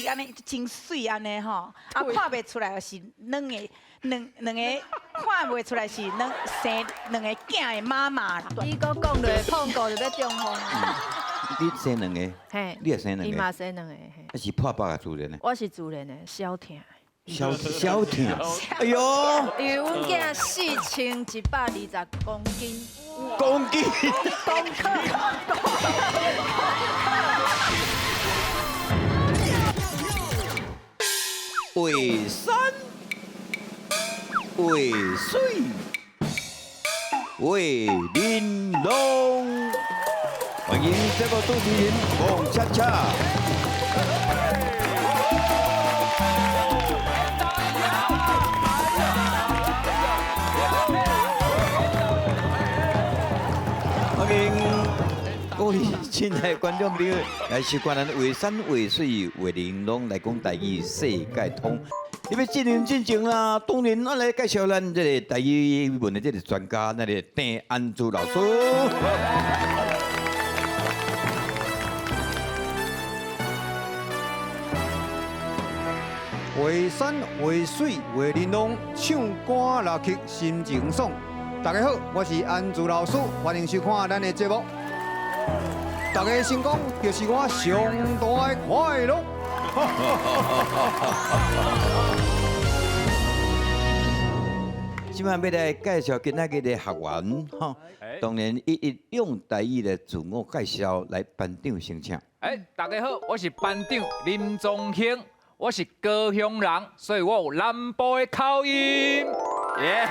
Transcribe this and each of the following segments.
腿按呢真媠按呢吼，啊看袂出來是兩个兩兩個，看袂出來是兩生兩個囝的媽媽啦。你閣講落碰過就欲中風啊！你生兩个，嘿，你也生兩個，伊嘛生兩個，嘿。啊是破腹啊自然的？我是自然的，痟疼。痟痟疼，哎呦！因為阮囝4120公斤。公斤。公克。画山，画水，画玲珑。歡迎這個主持人王恰恰。歡迎各位親愛的觀眾朋友來收看咱畫山畫水畫玲瑯來講台語世界通。你欲進行進前啦，當然咱來介紹咱這个台語文的這个專家，那个鄭安珠老師。畫山畫水畫玲瑯，唱歌樂曲心情爽。大家好，我是安珠老師，歡迎收看咱的節目。大家的成功就是我上大的快樂。這擺欲來介紹今仔日的學員，吼，當然一一用台語來自我介紹，來班長先請。哎，大家好，我是班長林宗興，我是高雄人，所以我有南部的口音。耶，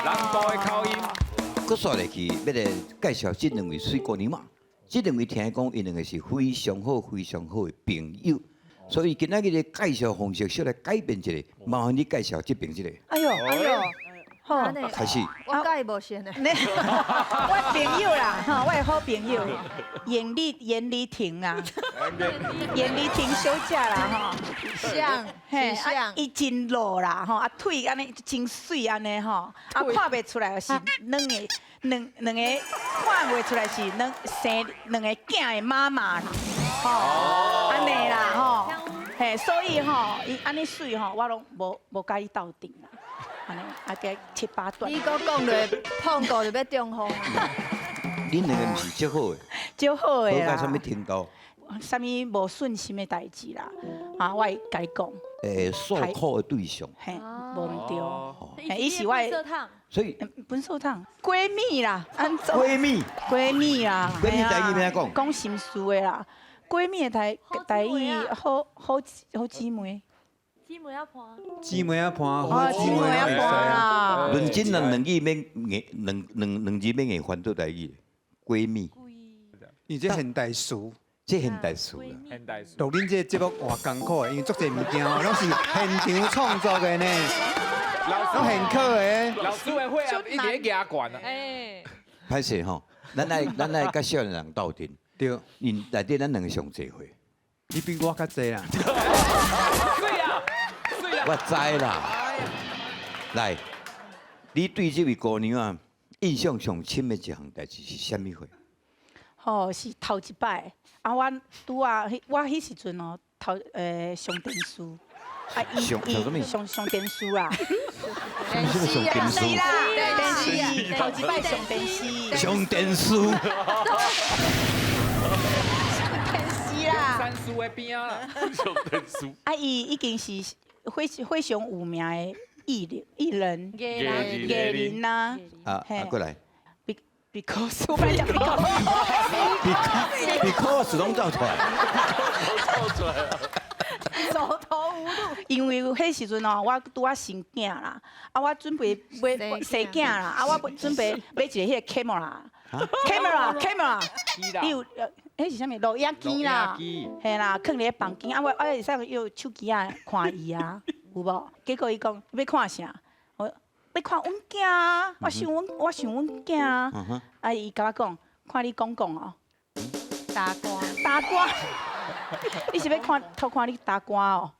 南部的口音。閣煞落去，欲來介紹這兩位媠姑娘嘛。這兩位聽講，𪜶兩个是非常好、非常好的朋友，所以今仔日的介紹方式小來改變一下，麻煩你介紹這邊這个。哎呦，哎呦，好，開始。我佮伊無熟呢。我朋友啦，吼，我的好朋友，嚴麗嚴麗婷啦，嚴麗婷小姐啦，吼。像，嘿，像。伊真老啦，吼，啊腿按呢真媠按呢吼，啊看袂出來是兩个兩兩个，看袂出來是兩生兩個囝的媽媽啦，吼，按呢啦，吼，嘿，所以吼，伊按呢媠吼，我攏無無佮伊鬥陣啦，按呢啊加七八段。你閣講落碰過就欲中風。恁兩个毋是足好的？足好的啦。好到啥物程度？啥物無順心的代誌啦，啊，我會共伊講。訴苦的對象。嘿，無毋對。嘿，伊是我的，所以本手燙閨蜜啦，閨蜜，閨蜜啦，閨蜜台語欲按怎講？講心事的啦，閨蜜的台台語好好好姊妹。姊妹仔伴。姊妹仔伴，好姊妹仔伴啦。認真啊，兩字免硬，兩兩兩字免硬翻做台語，閨蜜。伊這現代詞。這現代詞啦，現代詞。錄恁這個節目偌艱苦的，因為足濟物件哦，攏是現場創作的呢，攏現考的。老師的血壓一直咧加懸啊。哎。歹勢吼，咱愛咱愛佮少年人鬥陣。對。𪜶內底咱兩个上濟歲。你比我較濟啦。對啊，對啊。我知啦。來，你對這位姑娘啊，印象上深的一項代誌是啥物貨？吼，是頭一擺，啊，我拄啊，我彼時陣哦，頭上電視，啊，伊伊上上電視啦，什麼上電視啦，電視，頭一擺上電視，上電視，上電視啦，三叔的邊啊，上電視，啊，伊已經是非非常有名的藝人，藝人，藝人呐，啊啊，過來。 Because 我本來講 because 攏走出來，走出來，走投無路。因為彼時陣哦，我拄仔生囝啦，啊，我準備買生囝啦，啊，我準備買一个彼个 camera，camera，camera，你有，彼是啥物錄影機啦，嘿啦，囥佇咧房間，啊，我我會使用手機仔看伊啊，有無？結果伊講欲看啥？我欲看阮囝啊，我想阮我想阮囝啊，啊，伊共我講，看你講講哦，打歌，打歌，你是欲看偷看你打歌哦？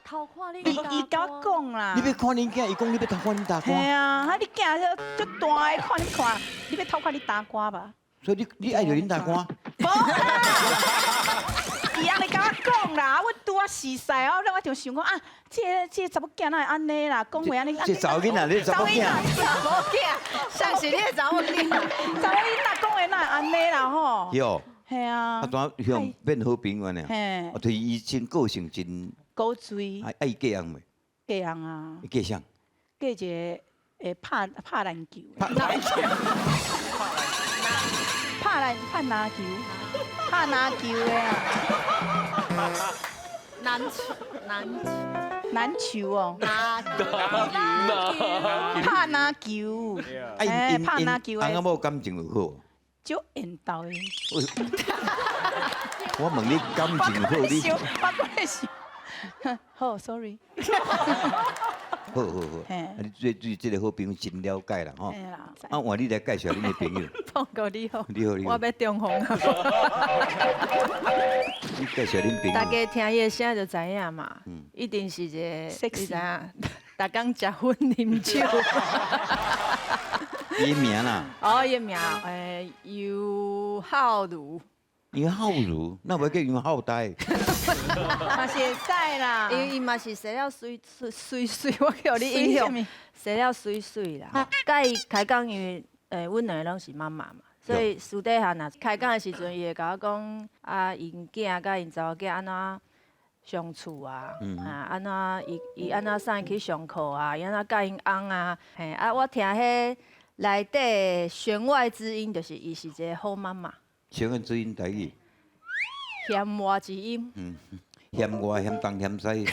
偷看你，伊伊共我講啦。你欲看恁囝，伊講你欲偷看恁大歌。嘿啊，啊你囝足大个，看你看，你欲偷看你大歌吧？所以你你愛著恁大歌？無啦，伊愛熟似哦，我就想講啊，這個查某囝哪會按呢啦，講話按呢。這查某囡仔，你查某囝。查某囝，像是你的查某囝。查某囡仔講話哪會按呢啦吼？哟。係啊。啊，怎向變好朋友呢？嘿。啊，對伊真個性真。古錐。啊，伊嫁翁未？嫁翁啊。伊嫁啥？嫁一個會拍籃球。拍籃球。拍籃球，拍籃球的啊。籃球，籃球，籃球哦。籃球。拍籃球。哎，拍籃球的。翁仔某感情有好？足緣投的。我問你感情好，你。我閣咧想。好，sorry。好好好，啊，你對這個好朋友真了解啦吼。啊，換你來介紹恁的朋友。胖哥你好。你好你好。我欲中風。你介紹恁朋友。大家聽伊的聲就知影嘛，一定是一個，你知影？逐工食薰啉酒。伊名啦。哦，伊名尤浩如。楊浩如，那袂叫楊浩呆。嘛是會使啦，伊嘛是生了媠媠媠媠，我叫你影響，生了媠媠啦。佮伊開講，因為阮兩个攏是媽媽嘛，所以私底下若開講的時陣，伊會共我講啊，𪜶囝佮𪜶查某囝按怎相處啊，啊按怎伊伊按怎送伊去上課啊，伊按怎教𪜶翁啊，嘿啊，我聽彼內底弦外之音，就是伊是一个好媽媽。弦外之音台語。弦外之音。嗯，嫌外嫌東嫌西，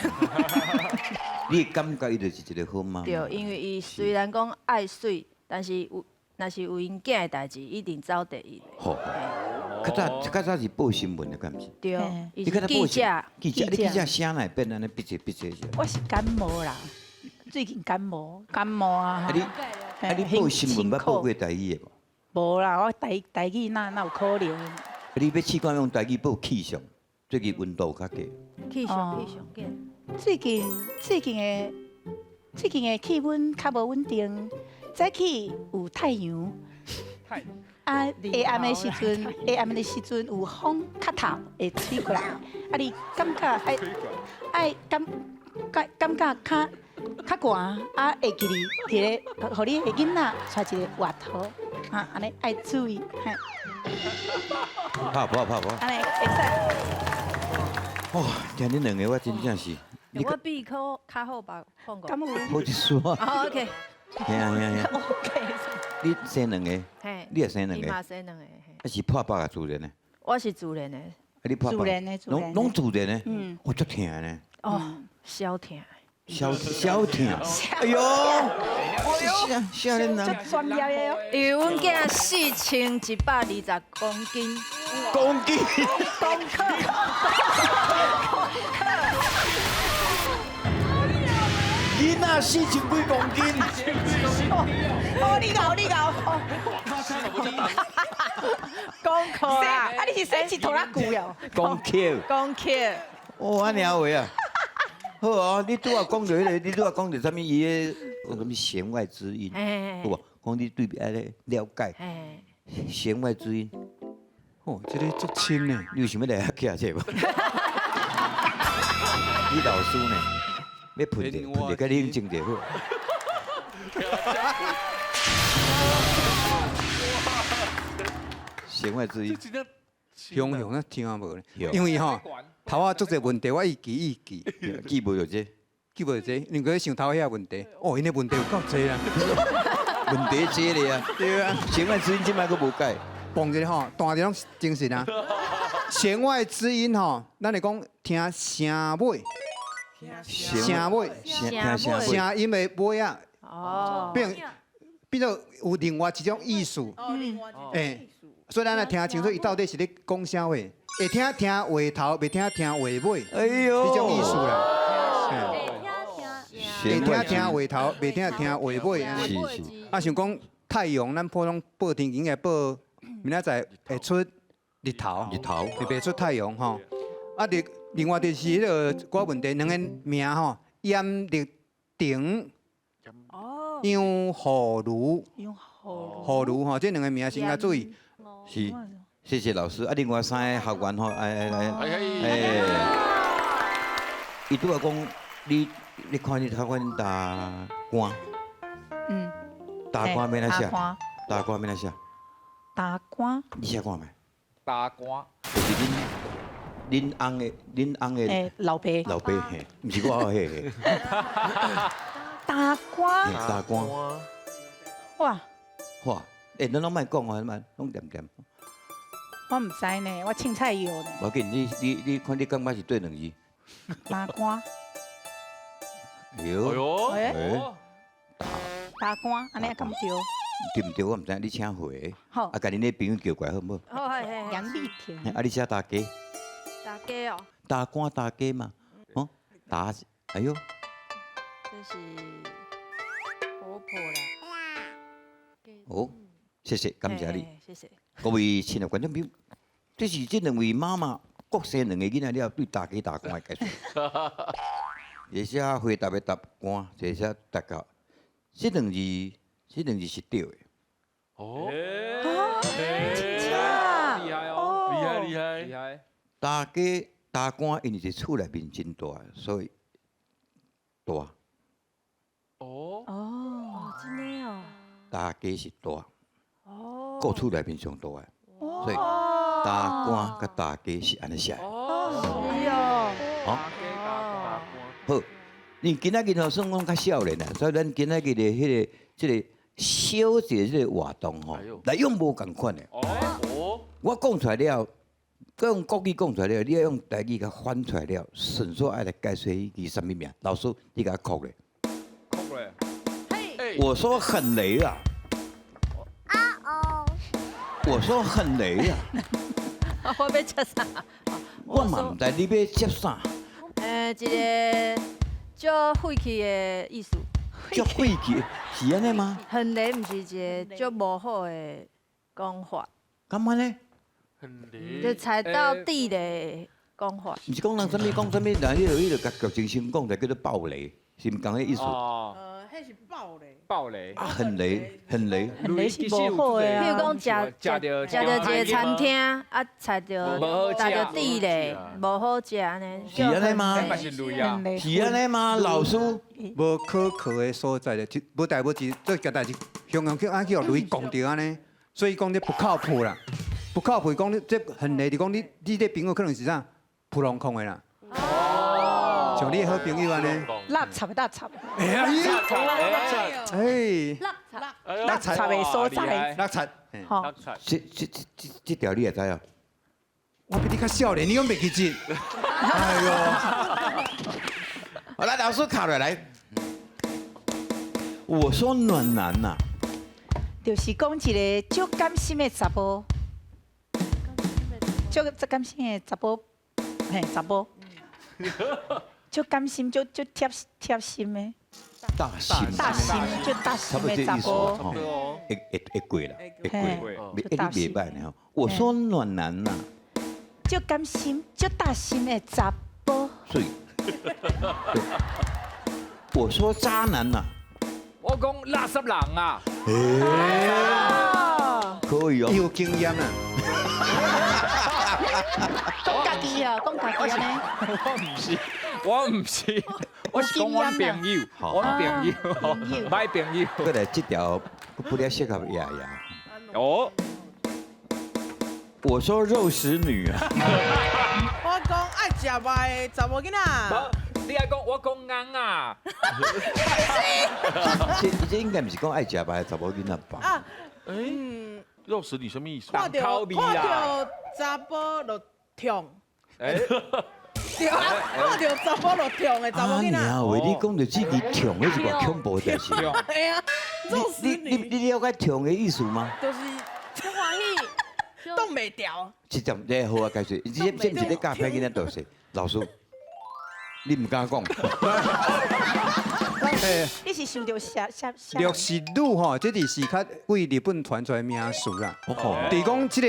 你感覺伊就是一個好媽媽。對，因為伊雖然講愛媠，但是有若是有𪜶囝的代誌，一定走第一。好，較早較早是報新聞的，敢毋是？對，伊是記者。記者，你記者聲哪會變按呢？逼濟逼濟。我是感冒啦，最近感冒，感冒啊。啊你啊你報新聞捌報過台語的無？無啦，我台語哪有可能？你欲試看用台語報氣象，最近溫度較低。氣象氣象緊。最近的氣溫較無穩定，早起有太陽，啊下暗的時陣有風較透會吹過來，啊你感覺愛感覺較寒，啊會記得佇咧，予你的囡仔帶一个外套，啊按呢愛注意。拍破拍破。按呢會使。哇，聽恁兩个我真正是。我比較較好吧，放過。敢有？好一絲。哦，OK。嘿啊嘿啊嘿啊。 OK。你生兩個？你也生兩個？伊嘛生兩個。啊是破腹啊自然的？我是自然的。啊你破腹？自然的，攏攏自然的。嗯。我足疼呢。哦，痟疼。痟痟疼。哎喲！少年人。足專業的哦。因為阮囝4120公斤。公斤。公克。囡仔四千幾公斤。哦，你𠢕你𠢕。公克啊！啊，你是生一拖拉機哦。公克。公克。哦，按呢話啊。好啊，你拄仔講著彼個，你拄仔講著啥物？伊个講啥物弦外之音，有無？講你對愛咧了解。弦外之音。哦，這个足深呢。你有想欲來遐徛者無？你老師呢？欲噴著，噴著，較冷靜者好。弦外之音。雄雄啊，聽無咧？因為吼，頭仔足濟問題，我一記一記，記無著這，記無著這，因為想頭遐問題，哦，𪜶的問題有夠濟啦，問題濟咧啊，對啊，弦外之音這擺閣無解，蹦一个吼，彈著攏精神啊。弦外之音吼，咱會講聽聲尾，聲尾，聲音的尾仔，哦，變做有另外一種意思，欸，所以咱來聽清楚，伊到底是咧講啥話？會聽聽話頭，袂聽聽話尾，哎喲，這種意思啦。會聽聽話頭，袂聽聽話尾。是是。啊，像講太陽，咱普通報天氣應該報明仔載會出日頭，日頭會袂出太陽吼。啊，另外就是彼个一寡問題，兩个名吼，嚴立廷、楊浩如、浩如吼，這兩个名先較注意。是，謝謝老師。啊，另外三个學員吼，來來來，哎，伊拄仔講，你看你睇阮大官，大官欲按怎寫？大官欲按怎寫？大官。你寫看覓？大官。就是恁翁的老爸。老爸嘿，毋是我嘿。大官。大官。哇。哇！欸，咱攏莫講啊，莫攏恬恬。我毋知呢，我凊彩藥呢。無要緊，你看你感覺是對兩字？大官。哎喲。哎。大官，按呢敢對？對毋對？我毋知，你請回。好。啊，共恁的朋友叫過來好毋好？好，係係。楊麗婷。啊，你寫大家。大家哦。大官大家嘛，哦，大，哎喲。這是婆婆啦。哦，謝謝，感謝你。謝謝。各位親愛觀眾朋友，這是這兩位媽媽各生兩個囡仔了，對大家大官的解說。一寫回答的答官，一寫答到，這兩字，這兩字是對的。哦，真正，厲害哦，厲害厲害厲害。大家大官因為是厝內面真大，所以大。哦哦，真的哦。大家是大，哦，閣厝內面上大的，所以大官佮大家是按呢寫的。哦，是哦。好，好，你今仔日吼算講較少年啦，所以咱今仔日的彼個這個小姐這個活動吼，來用無仝款的。哦，我講出來了，閣用國語講出來了，你愛用台語共翻出來了，順續愛來解說伊啥物名。老師，你共我扣咧。扣咧。我說很雷啊！我說很雷啊！我欲接啥？我嘛毋知你欲接啥。一个足晦氣的意思。足晦氣是按呢嗎？很雷，毋是一個足無好的講法。敢按呢？很雷。就踩到地雷講法。毋是講人啥物講啥物，人彼個共劇情先講，就叫做爆雷，是毋仝彼意思？彼是爆雷。爆雷。啊，很雷，很雷。很雷是無好的啊。譬如講，食著一個餐廳，啊，踩著踩著地雷，無好食按呢。是按呢嗎？是按呢嗎？老師，無可靠的所在咧，無代無誌做件代誌，雄雄去按去予雷摃著按呢，所以講這不靠譜啦，不靠譜講你這很雷，就講你這朋友可能是啥撲浪空的啦。像你的好朋友按呢，垃圾垃圾，哎呀，哎，垃圾的所在，垃圾，好，這條你也知哦？我比你較少年，你敢袂記得？哎喲，好來，老師卡落來。我說暖男吶，就是講一個足甘心的查埔，足甘心的查埔，嘿，查埔。足甘心，足貼心的，大心，大心，足大心的查埔，會過啦，會過，你袂䆀呢？我說暖男吶，足甘心，足大心的查埔。所以，我說渣男吶，我講垃圾人啊，可以哦，有經驗啊。講家己啊，講家己按呢。我毋是，我毋是，我是講阮朋友，阮朋友，歹朋友。過來這條不太適合爺爺。哦，我說肉食女啊。我講愛食肉的查某囡仔。你愛講我講尪啊。這應該毋是講愛食肉的查某囡仔吧？啊，嗯，肉食女什麼意思？看著看著查埔就痛。哎，對啊，看著查埔就痛的查某囡仔。啊，話你講著這支痛，彼是偌恐怖的代誌。係啊，肉食女。你了解痛的意思嗎？就是歡喜，擋袂牢。這點這好啊，解釋。這毋是咧教歹囡仔讀書，老師，你毋敢講。你是想著啥啥啥？肉食女吼，這是較對日本傳出來名詞啦。就是講這個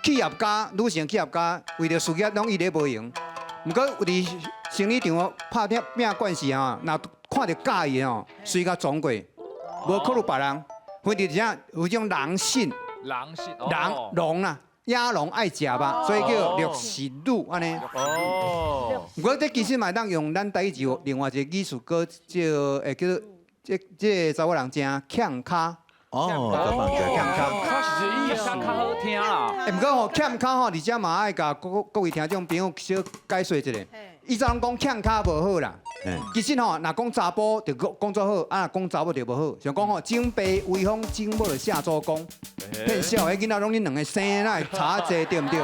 企業家，女性企業家為著事業攏伊咧無閒。毋過佇生理場拍拼拼慣勢吼，若看著佮意吼，隨共撞過，無考慮別人，分佇遮有一種狼性，狼性，狼狼啦，野狼愛食肉，所以叫六十女按呢。哦，毋過這其實嘛會當用咱台語字另外一個語詞，閣叫叫做這個查某人誠欠跤。哦，欠跤。他是這個意思。較好聽啦。欸，毋過吼欠跤吼，而且嘛愛共各位聽眾朋友小解說一下。以前攏講欠跤無好啦，其實吼，若講查埔就講講做好，啊若講查某就無好。像講吼，長爸威風，長母就謝祖公。騙笑的囡仔攏恁兩个生，哪會差濟對毋對？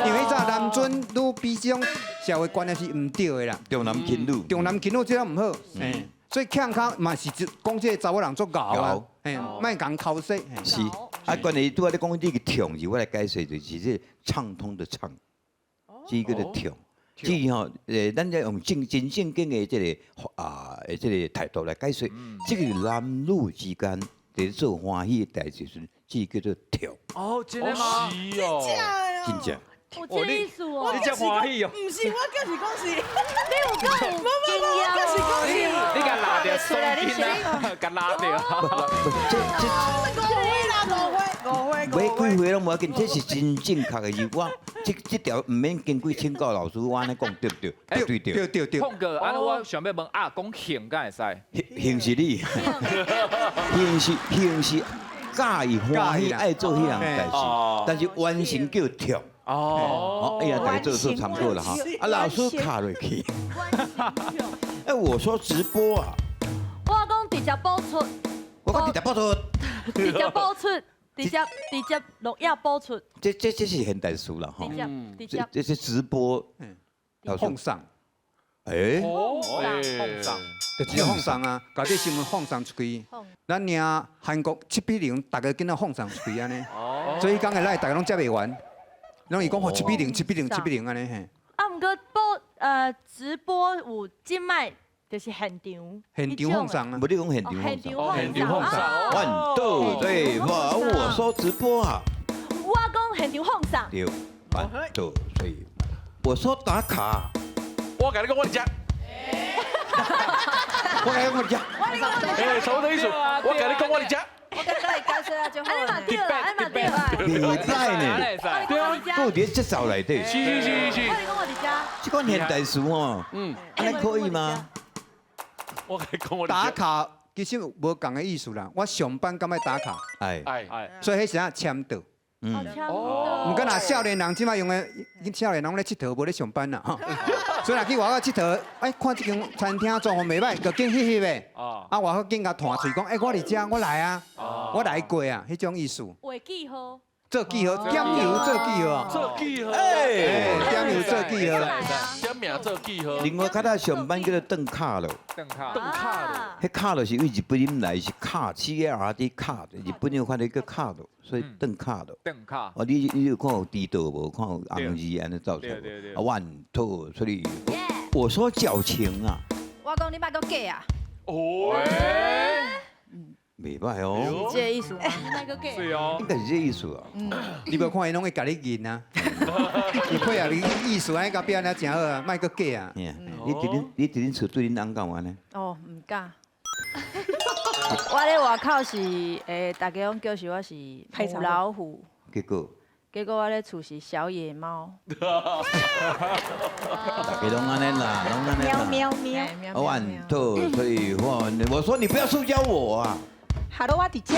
因為彼早男尊女卑這種社會觀念是毋對的啦。重男輕女。重男輕女這種毋好，嘿，所以欠跤嘛是講這個查某人足𠢕啊，嘿，莫共剾洗。是，啊，關於拄仔你講這個暢字，我來解釋就是這暢通的暢，這個叫做暢。至於吼，咱這用正真正經的這個啊，這個態度來解釋，這個男女之間佇做歡喜的代誌時，這叫做暢。哦，真的嗎？是哦，真正。有這意思哦，你這歡喜哦？毋是，我就是講是，你有夠有經驗，我就是講是，你共拉著鬆緊啊，共拉著。這這誤會啦，誤會，誤會，沒幾歲攏無要緊，這是真正確的字。我這條毋免經過請教老師，我按呢講對毋對？對對對對對。碰哥，按呢我想欲問啊，講興敢會使？興是你，興是興是佮意歡喜愛做彼項代誌，但是完成叫暢。哦，哎呀，大家做做參考了哈。啊，老師卡落去。哎，我說直播啊。我講直接播出。我講直接播出。直接播出，直接錄影播出。這是現代詞啦，哈。直接直接。這是直播。放送。哎。放送。就直接放送啊，共這新聞放送出去。咱領韓國7比0，逐个囡仔放送出去按呢。所以講的來，逐个攏接袂完。攏伊講吼七比零、七比零、七比零按呢嘿。啊，毋過播直播有這擺就是現場。現場放送啊！無你講現場放送。現場放送。萬豆對，我說直播啊。我講現場放送。對，萬豆對。我說打卡。我共你講，我佇遮。我共你講我佇遮。哎，什麼意思？我共你講我佇遮。我感覺伊解釋啊，就好。按呢嘛對啦，按呢嘛對啦。袂使呢，對啊，閣有佇節奏內底。是是是是。我佇講我佇遮。這款現代詞哦，按呢可以嗎？我共你講我打卡其實無仝的意思啦。我上班敢愛打卡？哎哎，所以彼時陣簽到。嗯。哦。毋過若少年人這擺用的，少年人咧𨑨迌，無咧上班啦。所以若去外口𨑨迌，哎，看這間餐廳裝潢袂䆀，就緊翕翕的。啊，外口緊共彈喙講，哎，我佇遮，我來啊，我來過啊，彼種意思。畫記號。做記號，點油做記號。做記號。哎，點油做記號。點名做記號。另外，較早上班叫做頓卡囉。頓卡。頓卡囉。彼卡囉是對日本人來是卡，C A R D 卡，日本人發的叫卡囉，所以頓卡囉。頓卡。哦，你有看有豬桌無？看有紅字按呢走出來。啊，one two three。我說矯情啊。我講你莫閣假啊。哦。袂䆀哦，是這個意思嗎？是哦，應該是這個意思啊。你無看伊攏會共你認啊？伊配合你意思，按呢共變安呢誠好啊，莫閣假啊。你佇恁厝對恁翁敢有按呢？哦，毋敢。我咧外口是，大家攏叫是我是母老虎。結果？結果我咧厝是小野貓。大家攏按呢啦，攏按呢啦。喵喵喵。 One two three four，我說你不要塑膠我啊。 Hello，我佇遮。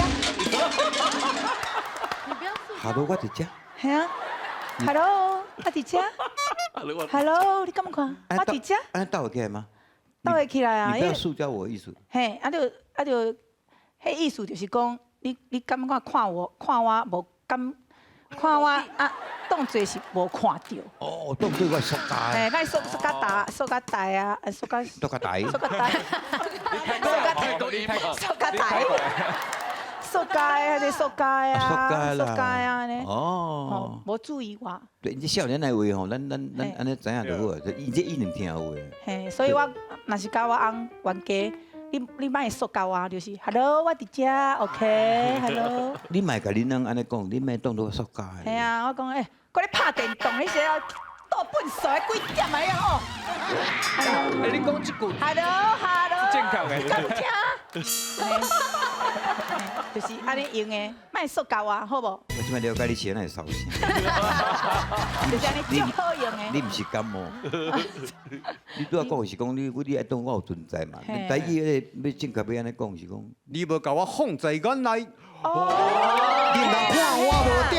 Hello，我佇遮。係啊。Hello，我佇遮。Hello，你敢看？我佇遮。按呢鬥會起來嗎？鬥會起來啊！你不要塑膠我意思。嘿，啊就啊就，彼意思就是講，你感覺看我看我無感，看我啊，當做是無看著。哦，當做我塑膠。嘿，咱塑塑較大，塑較大啊，塑較。塑較大。塑較大。塑較大。塑膠還是塑膠啊？塑膠啊，呢。哦。無注意我。對，這少年的話吼，咱按呢知影就好啊。伊這一定聽有的。嘿，所以我若是共我翁冤家，你莫塑膠啊，就是 Hello，我佇遮，OK，Hello。你莫共恁翁按呢講，你莫當做塑膠的。嘿啊，我講欸，閣咧拍電動，彼時啊倒糞埽幾點啊？哦。欸，你講這句。 Hello，Hello。正確的。敢有聽？就是按呢用的，莫塑胶啊，好無？我這擺了解你是按怎會燒聲。就是按呢足好用的。你毋是感冒，你拄仔講是講你愛當我有存在嘛？嘿台語彼個欲正確欲按呢講是講，你無共我放在眼內，你毋通看我無點。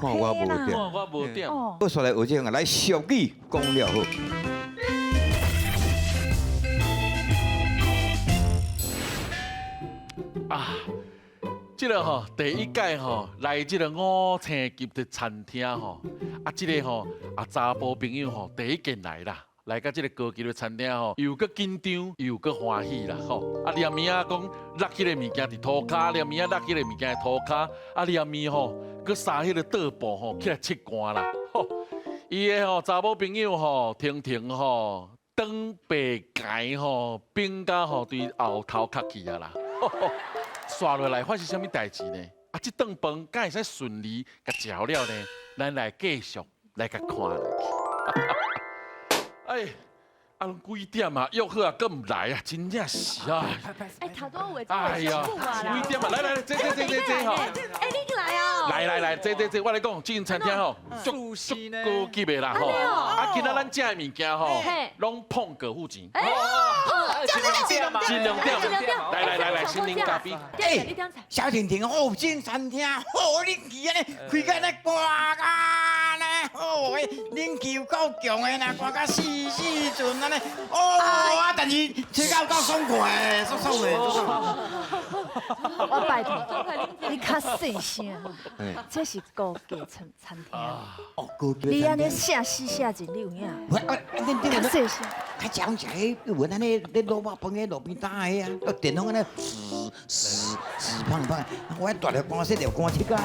看我無點。看我無點。我煞來學這樣啊，來俗語講了好。啊，這個吼第一屆吼來這個五星級的餐廳吼，啊，這個吼啊查埔朋友吼第一件來啦，來到這個高級的餐廳吼，又閣緊張又閣歡喜啦吼。啊，連暝仔講落彼個物件佇塗跤，連暝仔落彼個物件佇塗跤，啊，連暝吼閣撒彼個桌布吼起來拭汗啦。吼，伊的吼查某朋友吼婷婷吼長白铠吼變甲吼對後頭殼去啊啦。煞落來發生啥物代志呢？啊，這頓飯敢會使順利共食了呢？咱來繼續來共看落去。哎，啊，攏幾點啊？約好啊，閣毋來啊，真正是啊！哎，頭拄話哎呀，幾點啊？來來來，這這這這這吼！哎，你來啊！來來來，這這這，我來講，這間餐廳吼，足足高級的啦吼。啊，今仔咱食的物件吼，攏碰過付錢。盡量點，來來來來，先啉咖啡。哎，小婷婷，哦，這間餐廳好冷氣按呢，開甲按呢寒啊呢，哦，冷氣有夠強的啦，寒甲死死陣按呢，哦啊，但是吹到夠爽快的，爽爽的。我拜託，你較細聲，這是高級餐餐廳。哦，高級。你按呢寫死寫盡，你有影？較細聲。較常食彼，有按呢咧滷肉飯彼路邊摊的啊，啊電風按呢嘶嘶嘶胖胖，我大粒寒細粒寒切啊，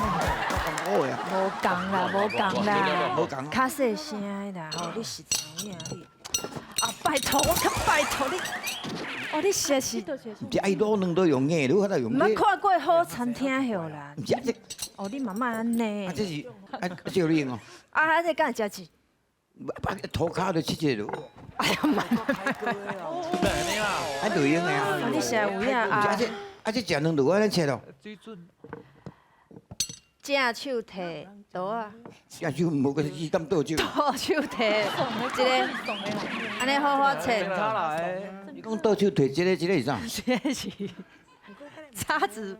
好的啊。無仝啦，無仝啦，無仝。較細聲的啦，吼，你是知影你？啊，拜託，我較拜託你。哦，你實在是。毋是愛滷卵都用硬，你有法度用。毋捌看過好餐廳號啦。毋是啊，這。哦，你嘛莫按呢。啊，這是啊，這有你用哦。啊，這敢會食字？塗跤就切一下。哎呀媽！啊，就用的啊。你實在有影啊？啊，這啊這食卵就按呢切咯。正手提刀啊！正手無個伊敢倒手？倒手提一個，按呢好好切。你講倒手提這個，這個是啥？這個是叉子。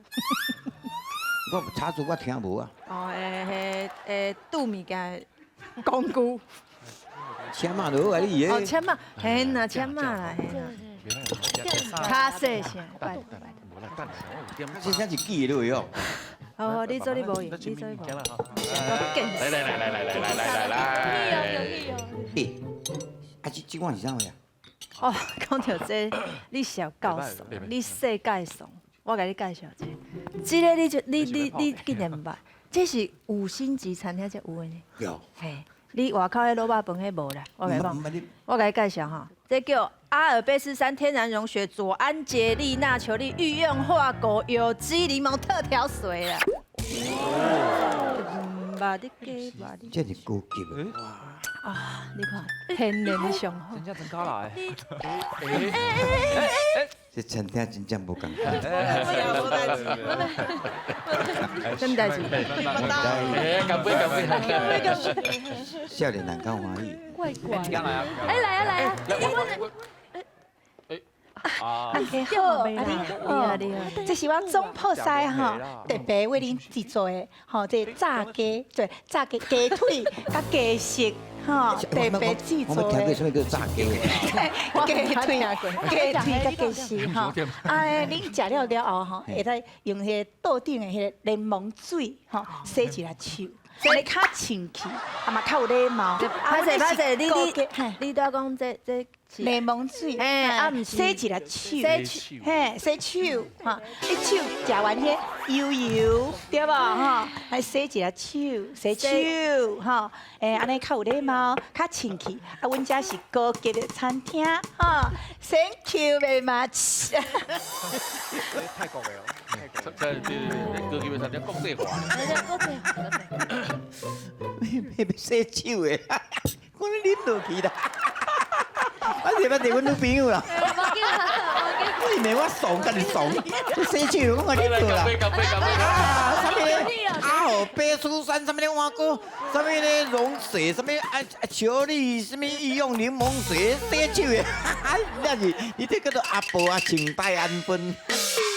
我叉子我聽無啊。哦，欸欸，拄物件工具。簽仔就好啊，你哦，簽仔，嘿呐，簽仔啦，嘿呐。較細聲，拜託拜託。這才是記的落哦。好好，你做你無用，你做你無用。來來來來來來來來來。欸，啊這這款是啥物啊？哦，講著這，你是有夠慫，你世界慫。我共你介紹這，這个你就你你你竟然毋捌，這是五星級餐廳才有的呢。有。嘿，你外口彼滷肉飯彼無啦，我共你講，我共你介紹吼，這叫阿爾卑斯山天然融雪左安傑麗娜球粒御用化果有機檸檬特調水啦。毋捌你加捌你。這是高級的。啊，你看天然的上好。真正真卡來。這餐廳真正無仝款。什麼代誌？哎，乾杯乾杯！少年人較歡喜。怪怪。哎，來啊來啊！啊！大家好，啊你好，這是我總鋪師吼，特別為恁製作的吼，這炸雞，對，炸雞雞腿佮雞翅，吼，特別製作的。我沒聽過啥物叫炸雞。雞腿、雞腿佮雞翅吼，啊，恁食了了後吼，會使用彼個桌頂的彼個檸檬水吼，洗一下手。按呢較清氣，啊嘛較有禮貌。歹勢歹勢，你你你拄仔講這這檸檬水，嘿，啊毋是洗一下手，洗手，嘿，洗手，哈，你手食完彼油油，對無吼？來洗一下手，洗手，吼，欸，按呢較有禮貌，較清氣。啊，阮遮是高級的餐廳，吼，Thank you very much。泰國的哦，對對對，高級的餐廳國際化。欲洗手的，我咧啉落去啦。啊，這擺佇阮女朋友啦。無緊啦，無緊。你罵我慫，家己慫，你洗手攏共啉著啦。啊，啥物咧？阿爾卑斯山，啥物咧碗糕，啥物咧溶水，啥物啊啊球粒，啥物御用檸檬水，洗手的，那是你這叫做阿婆啊，穿戴安分。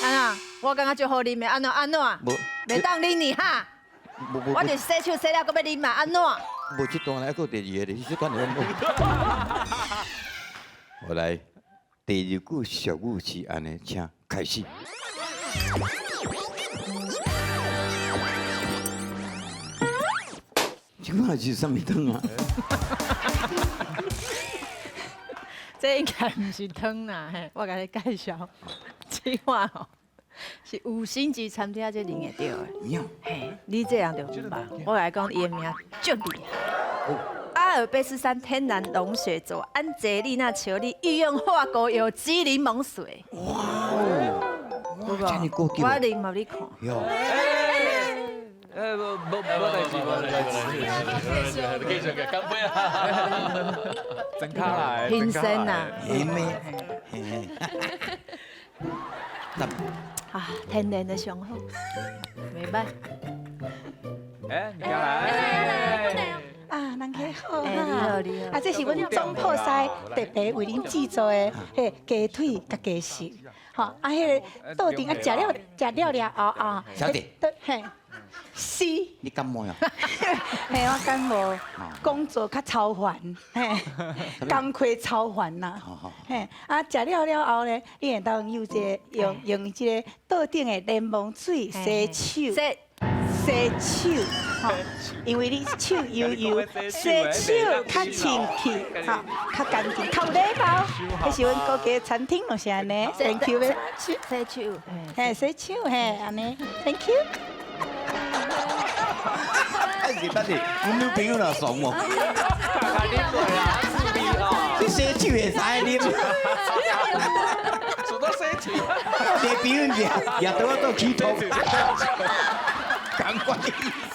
按怎？我感覺足好啉的，按怎按怎？無，袂當啉呢哈？無無。我就洗手洗了，閣欲啉嘛，按怎？無這段來，閣第二個咧，這段來無。後來第二句俗語是按呢，請開始。這款是啥物湯啊？這應該毋是湯啦，嘿，我共你介紹，這款吼是五星級餐廳才啉會著的。嘿，你這樣就毋捌。我共你講，伊的名足厲害。阿爾卑斯山天然融雪做安潔莉娜裘莉御用法國有機檸檬水。哇哦！哇，這麼高級。我啉予你看。喲。欸，無無無代誌，無代誌。繼續嘅，乾杯啊！真卡來，新鮮啊！嘿咩？啊，天然的上好，袂歹。欸，你來。啊，人客好哈！啊，這是阮總鋪師特別為恁製作的，彼雞腿佮雞翅，吼啊，彼个桌頂啊，食了食了了後啊，小姐，嘿，是。你感冒呀？嘿，我感冒，工作較操煩，嘿，工課操煩啦。嘿，啊，食了了後咧，你會當用這個用用這个桌頂的檸檬水洗手。洗手，吼，因為你手油油，洗手較清氣，吼，較乾淨，較有禮貌。彼是阮高級餐廳攏是按呢，Thank you very much。洗手，嘿，洗手，嘿，按呢，Thank you。等下，等下，阮女朋友若慫無？你洗手會使啉？做到洗手。你朋友也對我做起頭。仝款意思，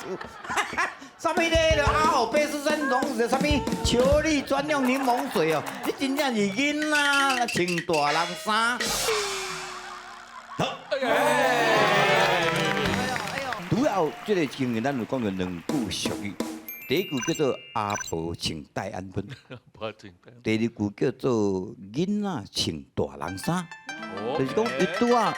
啥物咧？阿爾卑斯山溶水，啥物裘莉專用檸檬水哦？你真正是囡仔穿大人衫。好，主要這個經驗，咱有講過兩句俗語。第一句叫做阿婆穿戴安分，第二句叫做囡仔穿大人衫，就是講伊拄仔。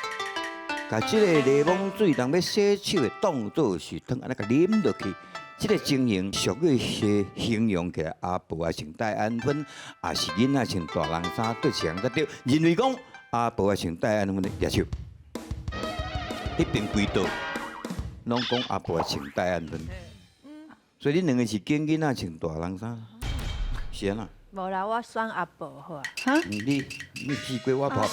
共這個檸檬水，人欲洗手的當做是湯，按呢共啉落去。這個情形俗語是形容起來，阿婆啊穿戴安分，也是囡仔穿大人衫，對一項才對。認為講阿婆啊穿戴安分的舉手，彼邊規桌攏講阿婆啊穿戴安分，所以恁兩個是揀囡仔穿大人衫，是按怎？無啦，我選阿婆好啊。你你試過我婆婆？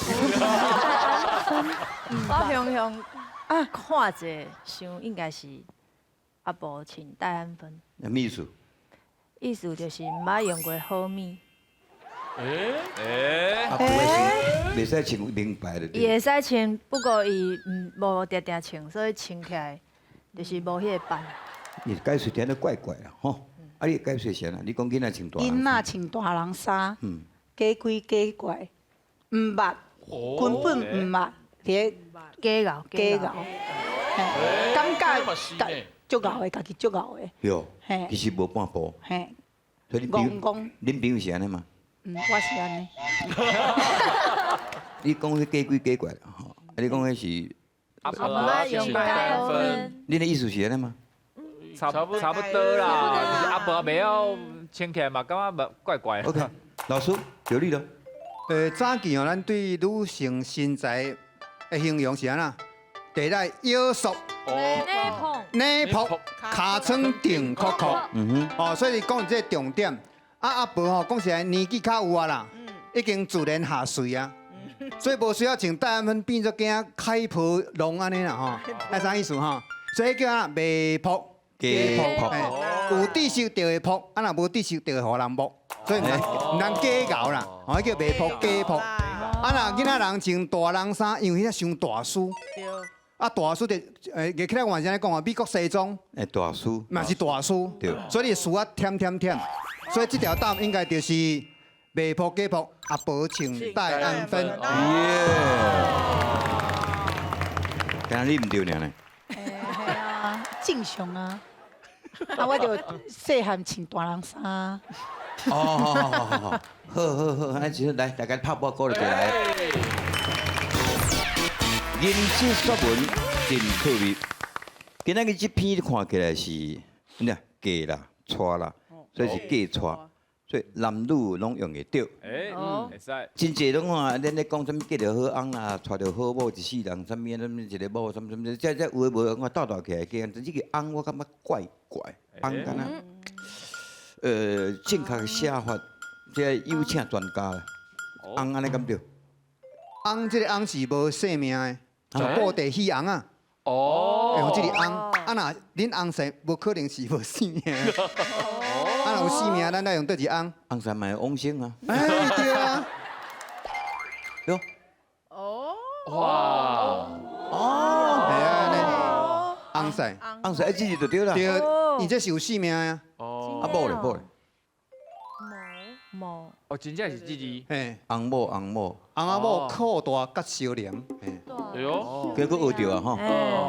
我雄雄啊，看者想應該是阿婆穿戴安分。啥物意思？意思就是毋捌用過好物。欸阿婆是袂使穿名牌的。伊會使穿，不過伊毋無定定穿，所以穿起來就是無彼個範。你解釋聽得怪怪啦，吼！啊，你解釋是按怎？你講囡仔穿大人。囡仔穿大人衫，假鬼假怪，毋捌，根本毋捌，佇咧假𠢕假𠢕，感覺足𠢕的，家己足𠢕的。喲，其實無半步。嘿，所以恁朋友，恁朋友是按呢嗎？嗯，我是按呢。你講彼假鬼假怪，吼！啊，你講彼是阿婆穿戴安分。恁的意思是按呢嗎？差差不多啦，就是阿婆袂曉穿起來嘛，感覺怪怪。 OK，老師，就你咯。早期哦，咱對女性身材的形容是按怎？第一腰束，奶泡，尻川定扣扣。嗯哼。哦，所以講這個重點。啊，阿婆吼，講實在年紀較有啊啦，已經自然下垂啊，所以無需要穿戴安分變做驚開婆龍按呢啦吼。啊，啥意思吼？所以叫按怎袂爆。假璞，有知識就會璞，啊若無知識就會予人摸，所以毋通假𠢕啦，吼，叫袂璞假璞。啊若囡仔人穿大人衫，因為彼傷大師，啊大師就會起來我是按呢講啊，美國西裝，大師，嘛是大師，對，所以師啊忝忝忝，所以這條答案應該就是袂噗假噗，啊无穿戴安芬。耶！敢若你毋对爾呢？嘿啊，正常啊。啊，我就細漢穿大人衫。哦，好好好好好，好好好，咱先來，大家拍波鼓就來。人之作文真趣味。今仔日這篇看起來是，咩嫁啦、娶啦，所以是嫁娶，所以男女攏用會著。欸，會使。真濟攏看，咱咧講啥物嫁著好翁啦，娶著好某，一世人，啥物啥物一個某，啥物啥物，這這有的無的，我鬥鬥起來加，但這個翁我感覺怪怪，翁敢若，正確的寫法，這有請專家啦。翁按呢敢對？翁這個翁是無姓名的，就布袋戲翁啊。哦。用這個翁，啊若恁翁婿無可能是無姓名。啊若有姓名，咱愛用佗一翁？翁婿嘛會往生啊。哎，對啊。喲。哦。哇。哦。係啊，翁婿。翁婿，這字就對啦。對，伊這是有姓名的。哦。啊，某咧，某咧。某。哦，真正是這字。嘿。翁某，翁某。翁仔某擴大甲相連。哎喲。結果學著啊，吼。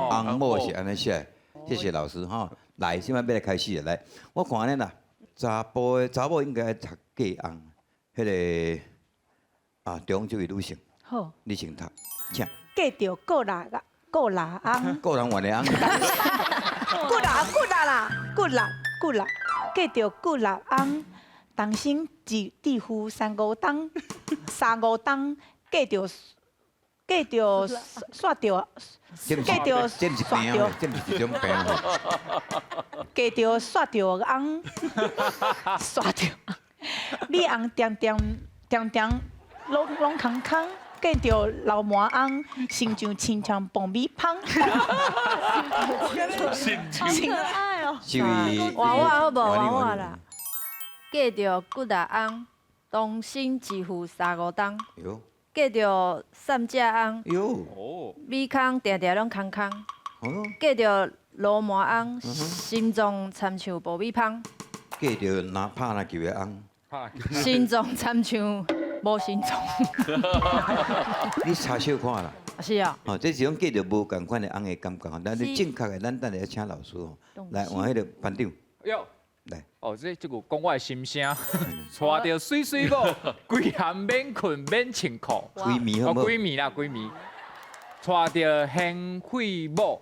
翁某是按呢寫，謝謝老師吼。來，現在欲來開始來，我看按呢啦，查埔的查某應該讀嫁翁，彼個啊，中這位女性。好。你先讀，請。嫁著過力過力翁。個人換的翁。骨力骨力啦，骨力骨力，嫁著骨力翁，童生致富三五冬，三五冬嫁著嫁著煞著，嫁著這毋是病，這毋是一種病。嫁著煞著翁，煞著，米紅恬恬恬恬，攏攏空空。嫁著流麻翁，身上親像爆米香。好可愛哦！換我好無？換我啦。嫁著骨力翁，終身一夫三五冬。嫁著散食翁，米糠定定攏空空。嫁著鱸鰻翁，心臟參像爆米香。嫁著若拍籃球的翁。心臟參像無心臟。你查小看啦。是啊。哦，這是講嫁著無仝款的翁的感覺，但是正確的，咱等下請老師哦，來換彼個班長。喲。來。哦，這這句講我的心聲，娶著媠媠某，規暗免睏免穿褲。規暝好無？規暝啦，規暝。娶著賢惠某，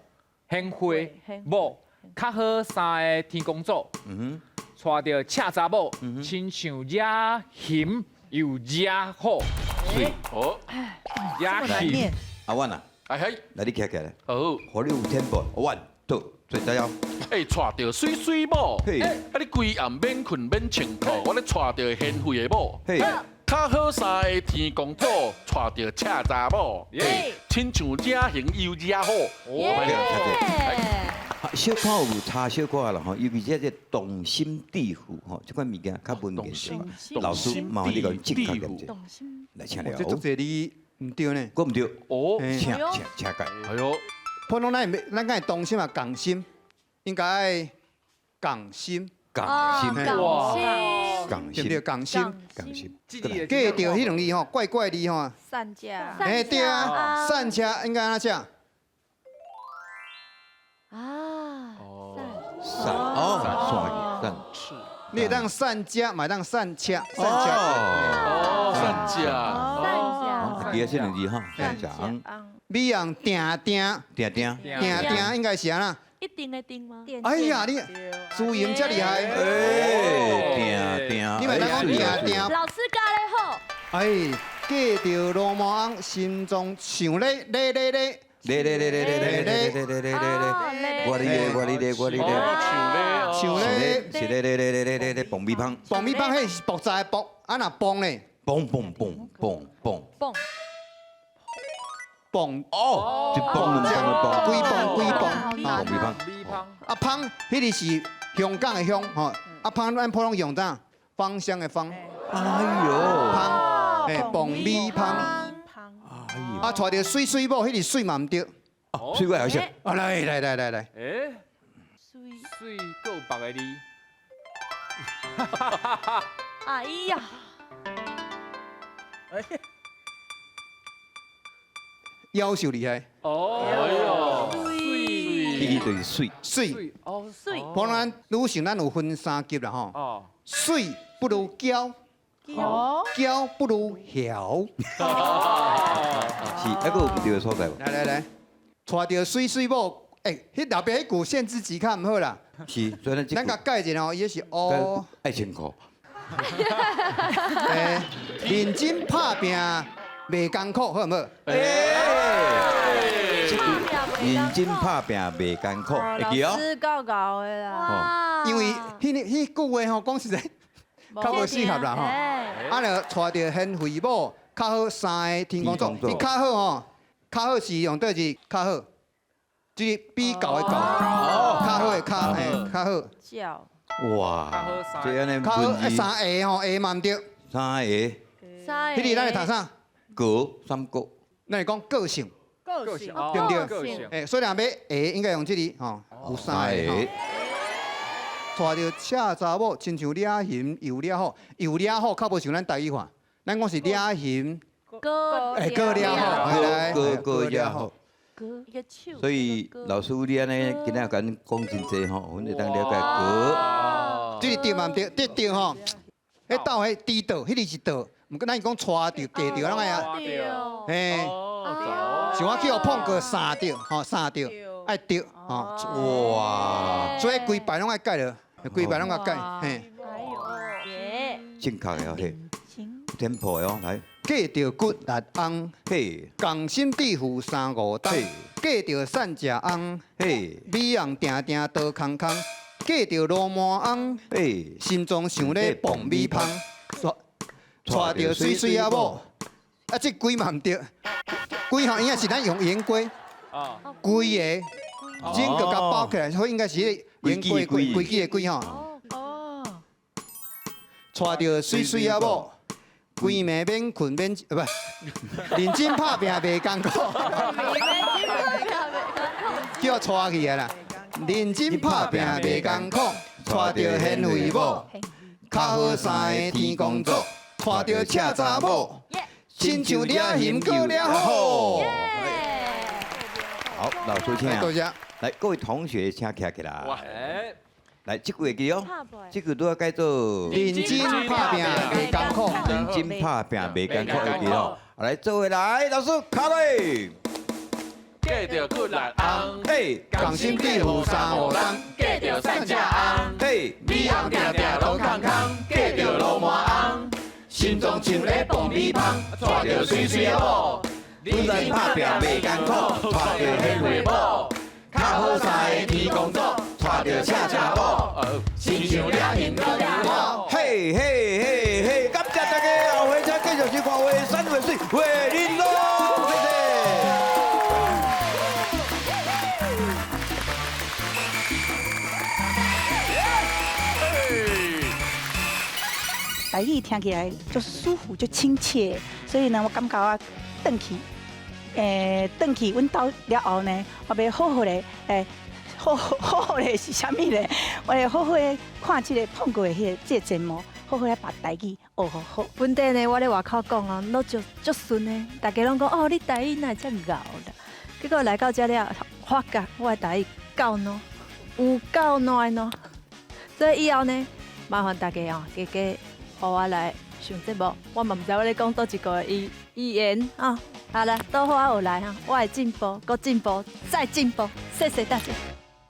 賢惠某，較好三个天公祖。嗯哼。娶著赤查某，親像野熊又野虎。媠。哦。野熊。阿婉啊。哎嘿。來，你徛起來。好。予你有天賦，one two three 加油。欸，娶著媠媠某，啊你規暗免睏免穿褲，我咧娶著賢惠的某，較好三个天公祖，娶著赤查某，親像野熊又野虎。小可有差小可啦吼，尤其這個動心致富吼，這款物件較文言。老師麻煩你共正確念者，來請了。這足濟字毋對呢？閣毋對。哦，請請請改。哎喲，普通咱咱講動心啊，仝心，應該愛仝心。仝心。哇。仝心。對不對？仝心。仝心。嫁著彼兩字吼，怪怪字吼。散車。欸對啊，散車應該按怎寫？啊。散哦，散散。你會當散車，嘛會當散車，散車。哦，散車。散車。記得這兩字哈，散車。米紅定定。定定。定定應該是按怎？一定的定嗎？哎呀，你朱莹遮厲害。哎，定定。你嘛當講定定。老師教得好。哎，嫁著鱸鰻翁，心臟像咧咧咧咧。咧咧咧咧咧咧咧咧咧咧咧，我哩咧我哩咧我哩咧，像咧是咧咧咧咧咧咧咧爆米香，爆米香彼是爆炸的爆，啊若蹦咧，蹦蹦蹦蹦蹦蹦蹦哦，一蹦兩蹦的蹦，幾蹦幾蹦，爆米香，啊芳，彼个是香港的香吼，啊芳咱普通用啥？芳香的芳，哎喲，芳，哎，爆米香。啊，娶著媠媠某，彼个媠嘛毋對。媠我會曉。啊，來來來來來。欸，媠媠閣有別个字。哎呀，夭壽厲害。哦，哎喲，呢個就是媠。媠。哦，媠。可能女性咱有分三級啦吼。哦。媠不如嬌。嬌不如嬈。是，還閣有毋對的所在無？來來來，娶著媠媠某，欸，彼後壁彼句限制級較毋好啦。是，所以咱咱共改一下吼，伊是哦。愛清苦。欸，認真拍拚袂艱苦，好毋好？認真拍拚袂艱苦，會記哦。老師夠𠢕的啦。因為彼句話吼，講實在較無適合啦吼。啊，就娶著賢惠某，較好三个天公祖。你較好吼，較好是用佗字較好，這個比較的較，較好的較，嘿，較好。較。哇，這按呢較好三个吼，个嘛毋對。三个。三個。彼個咱會讀啥？個三個。咱會講個性。個性，對毋對？欸，所以若欲个應該用這個吼，有三个吼。娶著赤查某，親像掠魚又掠虎，又掠虎較無像咱台語話，咱講是掠魚，閣閣掠虎，來閣閣掠虎。一個手。所以老師你按呢今仔共阮講真濟吼，阮會當了解閣。這個對嘛毋對？對對吼，彼斗彼豬倒，彼个是倒，毋過咱是講娶著嫁著，攏愛啊。嘿。像我去予碰過三著，吼三著，愛著，吼。哇！所以規排攏愛改著，規排攏愛改，嘿。耶。正確的哦，嘿。天破的哦，來。嫁著骨力翁，嘿。仝心致富三五冬，嫁著散食翁，嘿。美紅定定倒空空，嫁著鱸鰻翁，嘿。心臟想咧爆米香，娶著媠媠仔某，啊，這規嘛毋對。規項應該是咱用圓規，規个整個共包起來，所以應該是圓規規規矩的規吼。哦。娶著媠媠仔某，規暝免睏免，啊不，認真拍拚袂艱苦。叫我娶去啊啦！認真拍拚袂艱苦，娶著賢惠某，較好三个天公祖，娶著赤查某。親像掠魚閣掠虎。好，老師請。多謝。來，各位同學請徛起來。來，這句會記哦。這句拄仔改做。認真拍拚袂艱苦。認真拍拚袂艱苦，會記哦。來，做伙來，老師卡落。嫁著骨力翁，嘿，仝心致富三五冬，嫁著散食翁，嘿，米紅定定攏空空，嫁著鱸鰻翁。心臟像咧爆米香，娶著媠媠仔某，認真拍拚袂艱苦，娶著賢惠某，較好三个天公祖，娶著赤查某，親像掠魚閣掠虎。嘿嘿嘿嘿，感謝大家，後回再繼續收看《畫山畫水畫玲瑯》，謝謝。台語聽起來就舒服，就親切，所以呢，我感覺我轉去，轉去阮兜了後呢，我欲好好的，好好好的是啥物咧？我會好好的看這個碰過的彼個這個節目，好好來把台語學好好。本底呢，我咧外口講哦，攏足足順的，大家攏講哦，你台語哪會遮𠢕啦？結果來到遮了，發覺我的台語夠孬，有夠孬的孬。所以以後呢，麻煩大家哦，加加予我來上節目，我嘛毋知我咧講佗一個語言啊。好啦，拄好我有來哈，我會進步，閣進步，再進步，謝謝大家。